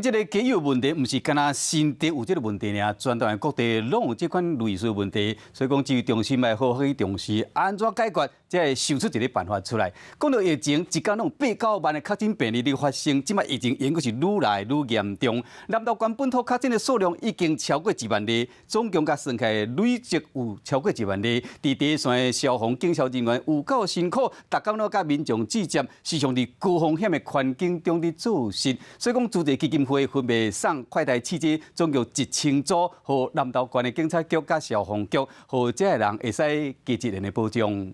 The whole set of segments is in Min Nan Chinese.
這个街友問題，毋是干焦新竹有這个問題爾，全台灣各地攏有這款類似問題，所以講指揮中心愛好好去重視，按怎解決，才會想出一个辦法出來。講到疫情，一工攏有八九萬的確診病例咧發生，這擺疫情猶閣是愈來愈嚴重。南投縣本土確診的數量已經超過1萬例，總共共算起來累積有超過1萬例。佇第一線的消防警消人員有夠辛苦，逐工攏佮民眾接觸，時常佇高風險的環境中佇做事。所以講，慈濟基金會分別送快篩試劑，總共1000組，予南投縣的警察局佮消防局，予這个人會使加一人的保障。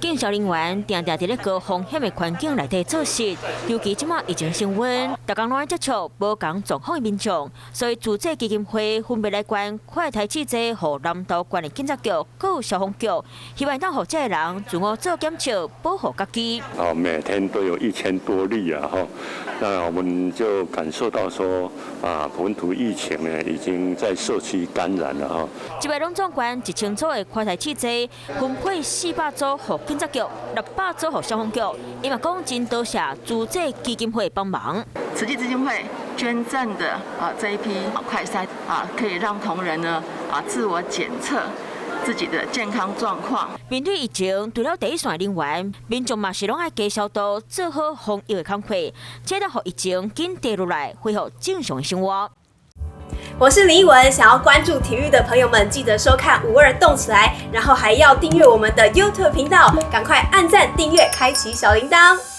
警消人員定定佇咧高風險的環境內底做事，尤其這擺疫情升溫，逐工攏愛接觸無仝狀況的民眾，所以慈濟基金會分別來捐快篩試劑，予南投縣的警察局、閣消防局，希望當予這个人自我做檢測，保護家己。哦，每天都有1000多例啊，哈，那我們就感受到說，啊，本土疫情呢已經在社區感染了，哈。這擺攏總捐1000組的快篩試劑，分配400組予警察局，600組予消防局。伊嘛講真多謝慈濟基金會幫忙。慈濟基金會捐贈的啊這一批快篩啊，可以讓同仁呢啊自我檢測自己的健康狀況。面對疫情，除了第一線人員，民眾嘛是攏愛加消毒，做好防疫的工課，才會當予疫情緊跌落來，恢復正常的生活。我是林奕文，想要關注體育的朋友們，記得收看五二動起來，然後還要訂閱我們的 YouTube 頻道，趕快按讚、訂閱、開啟小鈴鐺。